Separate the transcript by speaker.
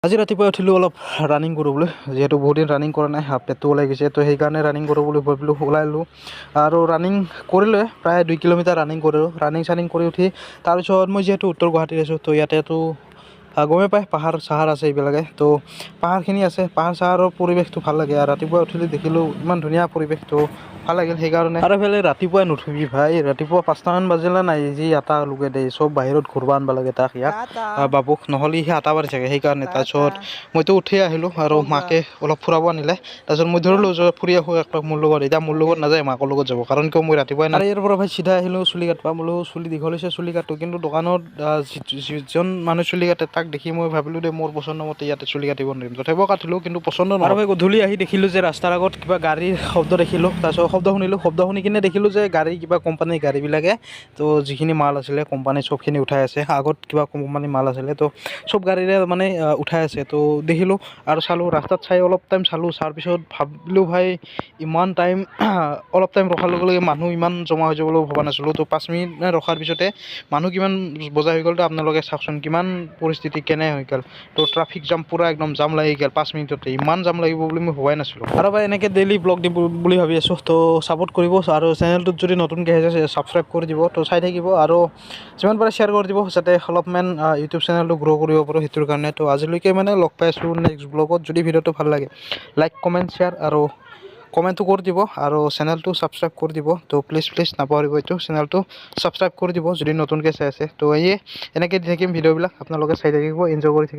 Speaker 1: আজি ৰাতিপুৱা উঠিলোঁ অলপ ৰানিং কৰিবলৈ, যিহেতু বহুত দিন ৰানিং কৰা নাই, হাফ পেটটো ওলাই গৈছে। তো সেইকাৰণে ৰানিং কৰোঁ বুলি ভাবিলোঁ, ওলালোঁ আৰু ৰানিং কৰিলোৱে। প্ৰায় 2 কিলোমিটাৰ ৰানিং কৰিলোঁ। ৰানিং চানিং কৰি উঠি তাৰপিছত মই যিহেতু উত্তৰ গুৱাহাটীত আছোঁ, তো ইয়াতেতো গমেই পায়, পাহাৰ চাহাৰ আছে এইবিলাকে। তো পাহাৰখিনি আছে, পাহাৰ চাহাৰৰ পৰিৱেশটো ভাল লাগে। আৰু ৰাতিপুৱা উঠিলোঁ, দেখিলোঁ ইমান ধুনীয়া পৰিৱেশটো, ভাল লাগিল সেইকাৰণে। আৰু এইফালে ৰাতিপুৱাই নুঠিবি ভাই, ৰাতিপুৱা 5টামান বাজিলে নাই যি এটা লোকে দেই, চব বাহিৰত ঘূৰবা আনবা লাগে তাক, ইয়াক বাবুক, নহ'লে সি আটা পাৰি থাকে সেইকাৰণে। তাৰপিছত মইতো উঠি আহিলোঁ আৰু মাকে অলপ ফুৰাব আনিলে। তাৰপিছত মই ধৰিলোঁ যে ফুৰি আহোঁ একপাক মোৰ লগত। এতিয়া মোৰ লগত নাযায়, মাকৰ লগত যাব, কাৰণ কিয় মই ৰাতিপুৱাই। আৰু ইয়াৰ পৰা ভাই চিধা আহিলোঁ চুলি কাটবা। বোলো চুলি দীঘল হৈছে, চুলি কাটো। কিন্তু দোকানত যিজন মানুহ চুলি কাটে, তাক দেখি মই ভাবিলোঁ দে মোৰ পচন্দ মতে ইয়াতে চুলি কাটিব নোৱাৰিম। তথাপিও কাটিলোঁ, কিন্তু পচন্দ নহয়। আৰু ভাই গধূলি আহি দেখিলোঁ যে ৰাস্তাৰ আগত কিবা গাড়ীৰ শব্দ দেখিলোঁ। তাৰপিছত শব্দ শুনিলোঁ, শব্দ শুনি কিনে দেখিলোঁ যে গাড়ী কিবা কোম্পানীৰ গাড়ীবিলাকে তো যিখিনি মাল আছিলে কোম্পানীৰ, চবখিনি উঠাই আছে। আগত কিবা কোম্পানীৰ মাল আছিলে, তো চব গাড়ীৰে মানে উঠাই আছে। তো দেখিলোঁ আৰু চালোঁ, ৰাস্তাত চাই অলপ টাইম চালোঁ। চোৱাৰ পিছত ভাবিলোঁ ভাই, ইমান টাইম, অলপ টাইম ৰখাৰ লগে লগে মানুহ ইমান জমা হৈ যাব বুলি ভবা নাছিলোঁ। তো 5 মিনিট ৰখাৰ পিছতে মানুহ কিমান বজা হৈ গ'ল। তো আপোনালোকে চাওকচোন কিমান পৰিস্থিতি কেনে হৈ গ'ল। তো ট্ৰাফিক জাম, পূৰা একদম জাম লাগি গ'ল। 5 মিনিটতে ইমান জাম লাগিব বুলি মই ভবাই নাছিলোঁ। আৰু ভাই এনেকৈ ডেইলি ব্লগ দিম বুলি ভাবি আছোঁ, তো ছাপোৰ্ট কৰিব আৰু চেনেলটোত যদি নতুনকৈ আহিছে, ছাবস্ক্ৰাইব কৰি দিব। তো চাই থাকিব আৰু যিমান পাৰে শ্বেয়াৰ কৰি দিব, যাতে অলপমান ইউটিউব চেনেলটো গ্ৰ' কৰিব পাৰোঁ সেইটোৰ কাৰণে। তো আজিলৈকে মানে লগ পাই আছোঁ নেক্সট ব্লগত। যদি ভিডিঅ'টো ভাল লাগে, লাইক, কমেণ্ট, শ্বেয়াৰ আৰু কমেণ্টটো কৰি দিব আৰু চেনেলটো ছাবস্ক্ৰাইব কৰি দিব। তো প্লিজ প্লিজ নাপাহৰিব, এইটো চেনেলটো ছাবস্ক্ৰাইব কৰি দিব যদি নতুনকৈ চাই আছে। তো এয়ে এনেকৈ দি থাকিম ভিডিঅ'বিলাক, আপোনালোকে চাই থাকিব, এনজয় কৰি থাকিব।